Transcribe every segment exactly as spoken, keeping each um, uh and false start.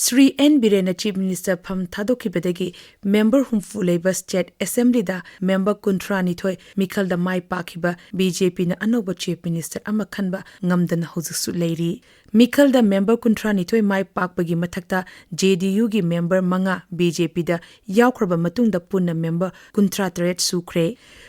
Shri and ꯕꯤꯔꯦꯟꯅ Chief Minister ꯐꯝ ꯊꯥꯗꯣꯛꯈꯤꯕꯗꯒꯤ member ꯍꯨꯝꯐꯨ ꯂꯩꯕ State Assemblyꯗ member ꯀꯨꯟꯊ꯭ꯔꯥꯅꯤꯊꯣꯏ ꯃꯤꯈꯜꯗ ꯃꯥꯏ ꯄꯥꯛꯈꯤꯕ BJPꯅ ꯑꯅꯧꯕ Chief Minister ꯑꯃ ꯈꯟꯕ ꯉꯝꯗꯅ ꯍꯧꯖꯤꯛꯁꯨ ꯂꯩꯔꯤ꯫ ꯃꯤꯈꯜꯗ member ꯀꯨꯟꯊ꯭ꯔꯥꯅꯤꯊꯣꯏ ꯃꯥꯏ ꯄꯥꯛꯄꯒꯤ ꯃꯊꯛꯇ JDUꯒꯤ member ꯃꯉꯥ BJPꯗ ꯌꯥꯎꯈ꯭ꯔꯕ ꯃꯇꯨꯡꯗ ꯄꯨꯟꯅ member ꯀꯨꯟꯊ꯭ꯔꯥ ꯇꯔꯦꯠ ꯁꯨꯈ꯭ꯔꯦ꯫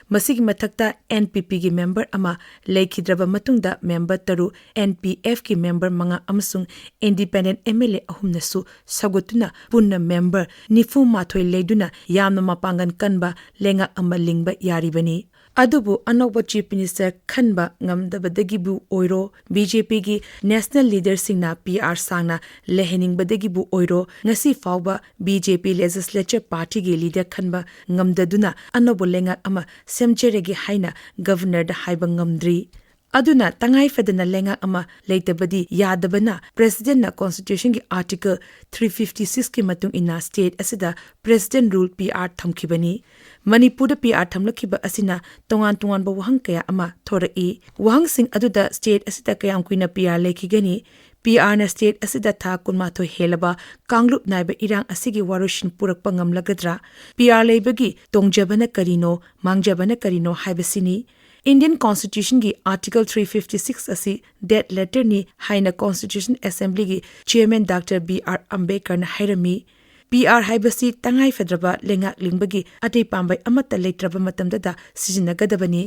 ꯃꯁꯤꯒꯤ ꯃꯊꯛꯇ NPPꯒꯤ member ꯑꯃ ꯂꯩꯈꯤꯗ꯭ꯔꯕ ꯃꯇꯨꯡꯗ member ꯇꯔꯨꯛ, NPFꯀꯤ member ꯃꯉꯥ ꯑꯃꯁꯨꯡ independent MLA ꯑꯍꯨꯝꯅꯁꯨ ꯁꯧꯒꯠꯇꯨꯅ ꯄꯨꯟꯅ member ꯅꯤꯐꯨ ꯃꯥꯊꯣꯏ ꯂꯩꯗꯨꯅ ꯌꯥꯝꯅ ꯃꯄꯥꯡꯒꯜ ꯀꯟꯕ ꯂꯩꯉꯥꯛ ꯑꯃ ꯂꯤꯡꯕ ꯌꯥꯔꯤꯕꯅꯤ꯫ ꯑꯗꯨꯕꯨ ꯑꯅꯧꯕ Chief Minister ꯈꯟꯕ ꯉꯝꯗꯕꯗꯒꯤꯕꯨ ꯑꯣꯏꯔꯣ, BJPꯒꯤ national leaderꯁꯤꯡꯅ PR ꯁꯥꯡꯅ ꯂꯩꯍꯟꯅꯤꯡꯕꯗꯒꯤꯕꯨ ꯑꯣꯏꯔꯣ, ꯉꯁꯤ ꯐꯥꯎꯕ BJP Legislature Partyꯒꯤ leader ꯈꯟꯕ ꯉꯝꯗꯗꯨꯅ ꯑꯅꯧꯕ ꯂꯩꯉꯥꯛ ꯑꯃ ꯁꯦꯝꯖꯔꯒꯦ ꯍꯥꯏꯅ Governorꯗ ꯍꯥꯏꯕ ꯉꯝꯗ꯭ꯔꯤ꯫ ꯑꯗꯨꯅ ꯇꯉꯥꯏ ꯐꯗꯅ ꯂꯩꯉꯥꯛ ꯑꯃ ꯂꯩꯇꯕꯗꯤ ꯌꯥꯗꯕꯅ Presidentꯅ Constitutionꯒꯤ Article three fifty sixꯀꯤ ꯃꯇꯨꯡ ꯏꯟꯅ state ꯑꯁꯤꯗ President Rule PR ꯊꯝꯈꯤꯕꯅꯤ꯫ ꯃꯅꯤꯄꯨꯔꯗ PR ꯊꯝꯂꯛꯈꯤꯕ ꯑꯁꯤꯅ ꯇꯣꯉꯥꯟ ꯇꯣꯉꯥꯟꯕ ꯋꯥꯍꯪ ꯀꯌꯥ ꯑꯃ ꯊꯣꯔꯛꯏ꯫ ꯋꯥꯍꯪꯁꯤꯡ ꯑꯗꯨꯗ state ꯑꯁꯤꯗ ꯀꯌꯥꯝ ꯀꯨꯏꯅ PR ꯂꯩꯈꯤꯒꯅꯤ? PRꯅ state ꯑꯁꯤꯗ ꯊꯥ ꯀꯨꯟꯃꯥꯊꯣꯏ ꯍꯦꯜꯂꯕ ꯀꯥꯡꯂꯨꯞ ꯅꯥꯏꯕ ꯏꯔꯥꯡ ꯑꯁꯤꯒꯤ ꯋꯥꯔꯣꯏꯁꯤꯟ ꯄꯨꯔꯛꯄ ꯉꯝꯂꯒꯗ꯭ꯔꯥ? PR ꯂꯩꯕꯒꯤ ꯇꯣꯡꯖꯕꯅ ꯀꯔꯤꯅꯣ, ꯃꯥꯡꯖꯕꯅ ꯀꯔꯤꯅꯣ ꯍꯥꯏꯕꯁꯤꯅꯤ꯫ Indian Constitutionꯒꯤ Article three fifty six ꯑꯁꯤ dead letterꯅꯤ ꯍꯥꯏꯅ Constitution Assemblyꯒꯤ Chairman Doctor B R Ambedkarꯅ ꯍꯥꯏꯔꯝꯃꯤ꯫ PR ꯍꯥꯏꯕꯁꯤ ꯇꯉꯥꯏ ꯐꯗ꯭ꯔꯕ ꯂꯩꯉꯥꯛ ꯂꯤꯡꯕꯒꯤ ꯑꯇꯩ ꯄꯥꯝꯕꯩ ꯑꯃꯠꯇ ꯂꯩꯇ꯭ꯔꯕ ꯃꯇꯝꯗꯗ ꯁꯤꯖꯤꯟꯅꯒꯗꯕꯅꯤ꯫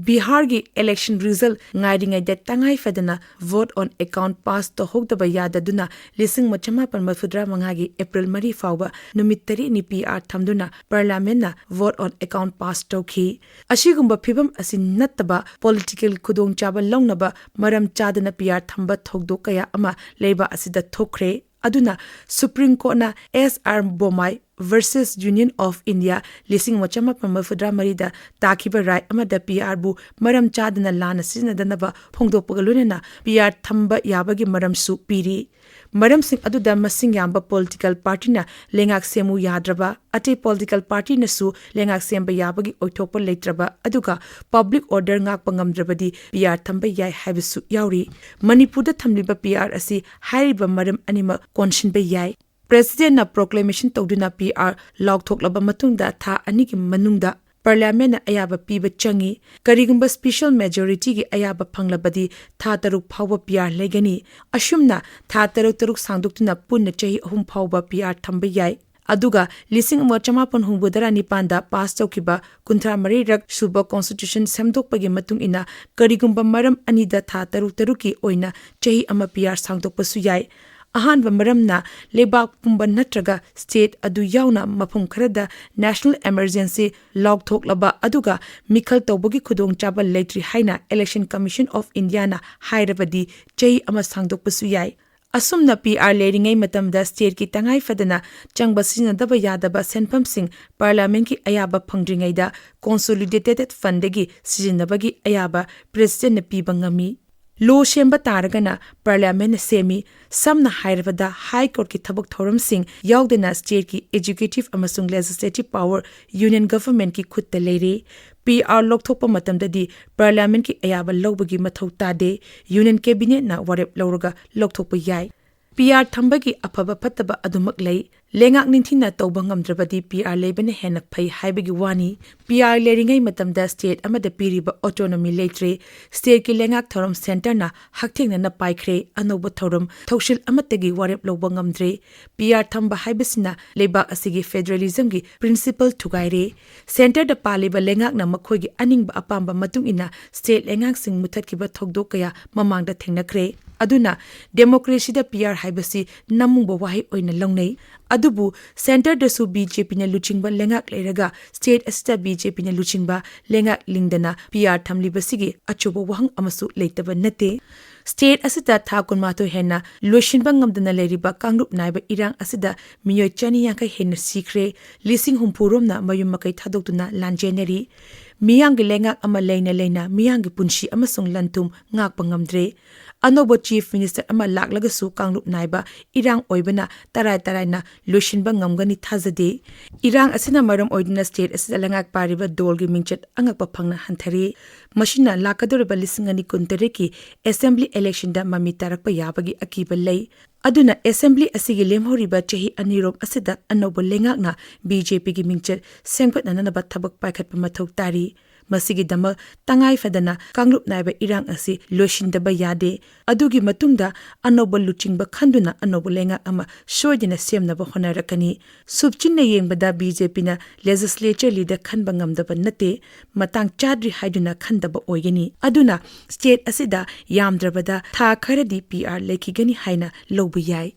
ꯕꯤꯍꯥꯔꯒꯤ election result ꯉꯥꯏꯔꯤꯉꯩꯗ ꯇꯉꯥꯏ ꯐꯗꯅ vote on account pass ꯇꯧꯍꯧꯗꯕ ꯌꯥꯗꯗꯨꯅ ꯂꯤꯁꯤꯡ ꯑꯃ ꯆꯃꯥꯄꯟ ꯃꯔꯤꯐꯨꯇꯔꯥ ꯃꯉꯥꯒꯤ April ꯃꯔꯤ ꯐꯥꯎꯕ ꯅꯨꯃꯤꯠ ꯇꯔꯦꯠꯅꯤ PR ꯊꯝꯗꯨꯅ Parliamentꯅ vote on account pass ꯇꯧꯈꯤ꯫ ꯑꯁꯤꯒꯨꯝꯕ ꯐꯤꯚꯝ ꯑꯁꯤ ꯅꯠꯇꯕ political ꯈꯨꯗꯣꯡꯆꯥꯕ ꯂꯧꯅꯕ ꯃꯔꯝ ꯆꯥꯗꯅ PR ꯊꯝꯕ ꯊꯧꯗꯣꯛ ꯀꯌꯥ ꯑꯃ ꯂꯩꯕꯥꯛ ꯑꯁꯤꯗ ꯊꯣꯛꯈ꯭ꯔꯦ꯫ ꯑꯗꯨꯅ Supreme Courtꯅ S R Bommai versus Union of India ꯂꯤꯁꯤꯡ ꯑꯃ ꯆꯃꯥꯄꯟ ꯃꯔꯤꯐꯨꯇꯔꯥ ꯃꯔꯤꯗ ꯇꯥꯈꯤꯕ ꯔꯥꯏ ꯑꯃꯗ PRꯕꯨ ꯃꯔꯝ ꯆꯥꯗꯅ ꯂꯥꯟꯅ ꯁꯤꯖꯤꯟꯅꯗꯅꯕ ꯐꯣꯡꯗꯣꯛꯄꯒ ꯂꯣꯏꯅꯅ PR ꯊꯝꯕ ꯌꯥꯕꯒꯤ ꯃꯔꯝꯁꯨ ꯄꯤꯔꯤ꯫ ꯃꯔꯝꯁꯤꯡ ꯑꯗꯨꯗ ꯃꯁꯤꯡ ꯌꯥꯝꯕ ꯄꯣꯂꯤꯇꯤꯀꯦꯜ ꯄꯥꯔꯇꯤꯅ ꯂꯩꯉꯥꯛ ꯁꯦꯝꯃꯨ ꯌꯥꯗ꯭ꯔꯕ, ꯑꯇꯩ ꯄꯣꯂꯤꯇꯤꯀꯦꯜ ꯄꯥꯔꯇꯤꯅꯁꯨ ꯂꯩꯉꯥꯛ ꯁꯦꯝꯕ ꯌꯥꯕꯒꯤ ꯑꯣꯏꯊꯣꯛꯄ ꯂꯩꯇ꯭ꯔꯕ, ꯑꯗꯨꯒ ꯄꯕ꯭ꯂꯤꯛ ꯑꯣꯔꯗꯔ ꯉꯥꯛꯄ ꯉꯝꯗ꯭ꯔꯕꯗꯤ ꯄꯤ ꯑꯥꯔ ꯊꯝꯕ ꯌꯥꯏ ꯍꯥꯏꯕꯁꯨ ꯌꯥꯎꯔꯤ꯫ ꯃꯅꯤꯄꯨꯔꯗ ꯊꯝꯂꯤꯕ ꯄꯤ ꯑꯥꯔ ꯑꯁꯤ ꯍꯥꯏꯔꯤꯕ ꯃꯔꯝ ꯑꯅꯤꯃꯛ ꯀꯣꯟꯁꯤꯟꯕ ꯌꯥꯏ꯫ ꯄ꯭ꯔꯦꯁꯤꯗꯦꯟꯠꯅ ꯄ꯭ꯔꯣꯀ꯭ꯂꯦꯃꯦꯁꯟ ꯇꯧꯗꯨꯅ ꯄꯤ ꯑꯥꯔ ꯂꯥꯎꯊꯣꯛꯂꯕ ꯃꯇꯨꯡꯗ ꯊꯥ ꯑꯅꯤꯒꯤ ꯃꯅꯨꯡꯗ ꯄꯥꯔꯂꯤꯌꯥꯃꯦꯟꯠꯅ ꯑꯌꯥꯕ ꯄꯤꯕ ꯆꯪꯏ꯫ ꯀꯔꯤꯒꯨꯝꯕ ꯁ꯭ꯄꯤꯁꯦꯜ ꯃꯦꯖꯣꯔꯤꯇꯤꯒꯤ ꯑꯌꯥꯕ ꯐꯪꯂꯕꯗꯤ ꯊꯥ ꯇꯔꯨꯛ ꯐꯥꯎꯕ ꯄꯤ ꯑꯥꯔ ꯂꯩꯒꯅꯤ꯫ ꯑꯁꯨꯝꯅ ꯊꯥ ꯇꯔꯨꯛ ꯇꯔꯨꯛ ꯁꯥꯡꯗꯣꯛꯇꯨꯅ ꯄꯨꯟꯅ ꯆꯍꯤ ꯑꯍꯨꯝ ꯐꯥꯎꯕ ꯄꯤ ꯑꯥꯔ ꯊꯝꯕ ꯌꯥꯏ꯫ ꯑꯗꯨꯒ ꯂꯤꯁꯤꯡ ꯑꯃ ꯆꯃꯥꯄꯟ ꯍꯨꯝꯐꯨꯇꯔꯥ ꯅꯤꯄꯥꯟꯗ ꯄꯥꯁ ꯇꯧꯈꯤꯕ ꯀꯨꯟꯊ꯭ꯔꯥ ꯃꯔꯤꯔꯛ ꯁꯨꯕ ꯀꯣꯟꯁꯇꯤꯇ꯭ꯌꯨꯁꯟ ꯁꯦꯝꯗꯣꯛꯄꯒꯤ ꯃꯇꯨꯡ ꯏꯟꯅ ꯀꯔꯤꯒꯨꯝꯕ ꯃꯔꯝ ꯑꯅꯤꯗ ꯊꯥ ꯇꯔꯨꯛ ꯇꯔꯨꯛꯀꯤ ꯑꯣꯏꯅ ꯆꯍꯤ ꯑꯃ ꯄꯤ ꯑꯥꯔ ꯁꯥꯡꯗꯣꯛꯄꯁꯨ ꯌꯥꯏ꯫ ꯑꯍꯥꯟꯕ ꯃꯔꯝꯅ ꯂꯩꯕꯥꯛ ꯄꯨꯝꯕ ꯅꯠꯇ꯭ꯔꯒ ꯁ꯭ꯇꯦꯠ ꯑꯗꯨ ꯌꯥꯎꯅ ꯃꯐꯝ ꯈꯔꯗ ꯅꯦꯁꯅꯦꯜ ꯏꯃꯔꯖꯦꯟꯁꯤ ꯂꯥꯎꯊꯣꯛꯂꯕ ꯑꯗꯨꯒ ꯃꯤꯈꯜ ꯇꯧꯕꯒꯤ ꯈꯨꯗꯣꯡꯆꯥꯕ ꯂꯩꯇ꯭ꯔꯤ ꯍꯥꯏꯅ ꯏꯂꯦꯛꯁꯟ ꯀꯃꯤꯁꯟ ꯑꯣꯐ ꯏꯟꯗꯤꯌꯥꯅ ꯍꯥꯏꯔꯕꯗꯤ ꯆꯍꯤ ꯑꯃ ꯁꯥꯡꯗꯣꯛꯄꯁꯨ ꯌꯥꯏ꯫ ꯑꯁꯨꯝꯅ ꯄꯤ ꯑꯥꯔ ꯂꯩꯔꯤꯉꯩ ꯃꯇꯝꯗ ꯁ꯭ꯇꯦꯠꯀꯤ ꯇꯉꯥꯏ ꯐꯗꯅ ꯆꯪꯕ ꯁꯤꯖꯤꯟꯅꯗꯕ ꯌꯥꯗꯕ ꯁꯦꯟꯐꯝꯁꯤꯡ ꯄꯥꯔꯂꯤꯌꯥꯃꯦꯟꯠꯀꯤ ꯑꯌꯥꯕ ꯐꯪꯗ꯭ꯔꯤꯉꯩꯗ ꯀꯣꯟꯁꯣꯂꯤꯗꯦꯇꯦꯗ ꯐꯟꯗꯒꯤ ꯁꯤꯖꯤꯟꯅꯕꯒꯤ ꯑꯌꯥꯕ ꯄ꯭ꯔꯦꯁꯤꯗꯦꯟꯠꯅ ꯄꯤꯕ ꯉꯝꯃꯤ꯫ ꯂꯣ ꯁꯦꯝꯕ ꯇꯥꯔꯒꯅ ꯄꯥꯔꯂꯤꯌꯥꯃꯦꯟꯠꯅ ꯁꯦꯝꯃꯤ꯫ ꯁꯝꯅ ꯍꯥꯏꯔꯕꯗ, ꯍꯥꯏ ꯀꯣꯔꯠꯀꯤ ꯊꯕꯛ ꯊꯧꯔꯝꯁꯤꯡ ꯌꯥꯎꯗꯅ ꯁ꯭ꯇꯦꯠꯀꯤ ꯑꯦꯖꯨꯀꯦꯇꯤꯚ ꯑꯃꯁꯨꯡ ꯂꯦꯖꯤꯁꯂꯦꯇꯤꯚ ꯄꯥꯋꯔ ꯌꯨꯅꯤꯌꯟ ꯒꯚꯔꯟꯃꯦꯟꯠꯀꯤ ꯈꯨꯠꯇ ꯂꯩꯔꯦ꯫ ꯄꯤ ꯑꯥꯔ ꯂꯧꯊꯣꯛꯄ ꯃꯇꯝꯗꯗꯤ ꯄꯥꯔꯂꯤꯌꯥꯃꯦꯟꯠꯀꯤ ꯑꯌꯥꯕ ꯂꯧꯕꯒꯤ ꯃꯊꯧ ꯇꯥꯗꯦ꯫ ꯌꯨꯅꯤꯌꯟ ꯀꯦꯕꯤꯅꯦꯠꯅ ꯋꯥꯔꯦꯞ ꯂꯧꯔꯒ ꯂꯧꯊꯣꯛꯄ ꯌꯥꯏ꯫ ꯄꯤ ꯑꯥꯔ ꯊꯝꯕꯒꯤ ꯑꯐꯕ ꯐꯠꯇꯕ ꯑꯗꯨꯃꯛ ꯂꯩ꯫ ꯂꯩꯉꯥꯛ ꯅꯤꯡꯊꯤꯅ ꯇꯧꯕ ꯉꯝꯗ꯭ꯔꯕꯗꯤ ꯄꯤ ꯑꯥꯔ ꯂꯩꯕꯅ ꯍꯦꯟꯅ ꯐꯩ ꯍꯥꯏꯕꯒꯤ ꯋꯥꯅꯤ꯫ ꯄꯤ ꯑꯥꯔ ꯂꯩꯔꯤꯉꯩ ꯃꯇꯝꯗ ꯁ꯭ꯇꯦꯠ ꯑꯃꯗ ꯄꯤꯔꯤꯕ ꯑꯣꯇꯣꯅꯣꯃꯤ ꯂꯩꯇ꯭ꯔꯦ꯫ ꯁ꯭ꯇꯦꯠꯀꯤ ꯂꯩꯉꯥꯛ ꯊꯧꯔꯝ ꯁꯦꯟꯇꯔꯅ ꯍꯛꯊꯦꯡꯅꯅ ꯄꯥꯏꯈ꯭ꯔꯦ꯫ ꯑꯅꯧꯕ ꯊꯧꯔꯝ ꯊꯧꯁꯤꯜ ꯑꯃꯠꯇꯒꯤ ꯋꯥꯔꯦꯞ ꯂꯧꯕ ꯉꯝꯗ꯭ꯔꯦ꯫ ꯄꯤ ꯑꯥꯔ ꯊꯝꯕ ꯍꯥꯏꯕꯁꯤꯅ ꯂꯩꯕꯥꯛ ꯑꯁꯤꯒꯤ ꯐꯦꯗꯔꯦꯂꯤꯖꯝꯒꯤ ꯄ꯭ꯔꯤꯟꯁꯤꯄꯜ ꯊꯨꯒꯥꯏꯔꯦ꯫ ꯁꯦꯟꯇꯔꯗ ꯄꯥꯜꯂꯤꯕ ꯂꯩꯉꯥꯛꯅ ꯃꯈꯣꯏꯒꯤ ꯑꯅꯤꯡꯕ ꯑꯄꯥꯝꯕ ꯃꯇꯨꯡ ꯏꯟꯅ ꯁ꯭ꯇꯦꯠ ꯂꯩꯉꯥꯛꯁꯤꯡ ꯃꯨꯊꯠꯈꯤꯕ ꯊꯧꯗꯣꯛ ꯀꯌꯥ ꯃꯃꯥꯡꯗ ꯊꯦꯡꯅꯈ꯭ꯔꯦ꯫ ꯑꯗꯨꯅ ꯗꯦꯃꯣꯀ꯭ꯔꯦꯁꯤꯗ ꯄꯤ ꯑꯥꯔ ꯍꯥꯏꯕꯁꯤ ꯅꯃꯨꯡꯕ ꯋꯥꯍꯩ ꯑꯣꯏꯅ ꯂꯧꯅꯩ꯫ ꯑꯗꯨꯕꯨ ꯁꯦꯟꯇꯔꯗꯁꯨ ꯕꯤ ꯖꯦ ꯄꯤꯅ ꯂꯨꯆꯤꯡꯕ ꯂꯩꯉꯥꯛ ꯂꯩꯔꯒ ꯁ꯭ꯇꯦꯠ ꯑꯁꯤꯗ ꯕꯤ ꯖꯦ ꯄꯤꯅ ꯂꯨꯆꯤꯡꯕ ꯂꯩꯉꯥꯛ ꯂꯤꯡꯗꯅ ꯄꯤ ꯑꯥꯔ ꯊꯝꯂꯤꯕꯁꯤꯒꯤ ꯑꯆꯧꯕ ꯋꯥꯍꯪ ꯑꯃꯁꯨ ꯂꯩꯇꯕ ꯅꯠꯇꯦ꯫ ꯁ꯭ꯇꯦꯠ ꯑꯁꯤꯗ ꯊꯥ ꯀꯨꯟꯃꯥꯊꯣꯏ ꯍꯦꯟꯅ ꯂꯣꯏꯁꯤꯟꯕ ꯉꯝꯗꯅ ꯂꯩꯔꯤꯕ ꯀꯥꯡꯂꯨꯞ ꯅꯥꯏꯕ ꯏꯔꯥꯡ ꯑꯁꯤꯗ ꯃꯤꯑꯣꯏ ꯆꯅꯤ ꯌꯥꯡꯈꯩ ꯍꯦꯟꯅ ꯁꯤꯈ꯭ꯔꯦ, ꯂꯤꯁꯤꯡ ꯍꯨꯝꯐꯨ ꯔꯣꯝꯅ ꯃꯌꯨꯝ ꯃꯀꯩ ꯊꯥꯗꯣꯛꯇꯨꯅ ꯂꯥꯟꯖꯦꯟꯅꯔꯤ꯫ ꯃꯤꯌꯥꯝꯒꯤ ꯂꯩꯉꯥꯛ ꯑꯃ ꯂꯩꯅ ꯂꯩꯅ ꯃꯤꯌꯥꯝꯒꯤ ꯄꯨꯟꯁꯤ ꯑꯃꯁꯨꯡ ꯂꯟ ꯊꯨꯝ ꯉꯥꯛꯄ ꯉꯝꯗ꯭ꯔꯦ꯫ ꯑꯅꯧꯕ Chief Minister ꯑꯃ ꯂꯥꯛꯂꯒꯁꯨ ꯀꯥꯡꯂꯨꯞ ꯅꯥꯏꯕ ꯏꯔꯥꯡ ꯑꯣꯏꯕꯅ ꯇꯔꯥꯏ ꯇꯔꯥꯏꯅ ꯂꯣꯏꯁꯤꯟꯕ ꯉꯝꯒꯅꯤ ꯊꯥꯖꯗꯦ꯫ ꯏꯔꯥꯡ ꯑꯁꯤꯅ ꯃꯔꯝ ꯑꯣꯏꯗꯨꯅ state ꯑꯁꯤꯗ ꯂꯩꯉꯥꯛ ꯄꯥꯜꯂꯤꯕ ꯗꯣꯜꯒꯤ ꯃꯤꯡꯆꯠ ꯑꯉꯛꯄ ꯐꯪꯅ ꯍꯟꯊꯔꯦ꯫ ꯃꯁꯤꯅ ꯂꯥꯛꯀꯗꯧꯔꯤꯕ ꯂꯤꯁꯤꯡ ꯑꯅꯤ ꯀꯨꯟꯇꯔꯦꯠꯀꯤ assembly election ꯗ ꯃꯃꯤ ꯇꯥꯔꯛꯄ ꯌꯥꯕꯒꯤ ꯑꯀꯤꯕ ꯂꯩ꯫ ꯑꯗꯨꯅ assembly ꯑꯁꯤꯒꯤ ꯂꯦꯝꯍꯧꯔꯤꯕ ꯆꯍꯤ ꯑꯅꯤꯔꯣꯝ ꯑꯁꯤꯗ ꯑꯅꯧꯕ ꯂꯩꯉꯥꯛꯅ BJP ꯒꯤ ꯃꯤꯡꯆꯠ ꯁꯦꯝꯒꯠꯅꯅꯕ ꯊꯕꯛ ꯄꯥꯏꯈꯠꯄ ꯃꯊꯧ ꯇꯥꯔꯤ꯫ ꯃꯁꯤꯒꯤꯗꯃꯛ ꯇꯉꯥꯏ ꯐꯗꯅ ꯀꯥꯡꯂꯨꯞ ꯅꯥꯏꯕ ꯏꯔꯥꯡ ꯑꯁꯤ ꯂꯣꯏꯁꯤꯟꯗꯕ ꯌꯥꯗꯦ꯫ ꯑꯗꯨꯒꯤ ꯃꯇꯨꯡꯗ ꯑꯅꯧꯕ ꯂꯨꯆꯤꯡꯕ ꯈꯟꯗꯨꯅ ꯑꯅꯧꯕ ꯂꯩꯉꯥꯛ ꯑꯃ ꯁꯣꯏꯗꯅ ꯁꯦꯝꯅꯕ ꯍꯣꯠꯅꯔꯛꯀꯅꯤ꯫ ꯁꯨꯞꯆꯤꯟꯅ ꯌꯦꯡꯕꯗ BJP ꯅ legislature leader ꯈꯟꯕ ꯉꯝꯗꯕ ꯅꯠꯇꯦ, ꯃꯇꯥꯡ ꯆꯥꯗ꯭ꯔꯤ ꯍꯥꯏꯗꯨꯅ ꯈꯟꯗꯕ ꯑꯣꯏꯒꯅꯤ꯫ ꯑꯗꯨꯅ state ꯑꯁꯤꯗ ꯌꯥꯝꯗ꯭ꯔꯕꯗ ꯊꯥ ꯈꯔꯗꯤ PR ꯂꯩꯈꯤꯒꯅꯤ ꯍꯥꯏꯅ ꯂꯧꯕ ꯌꯥꯏ꯫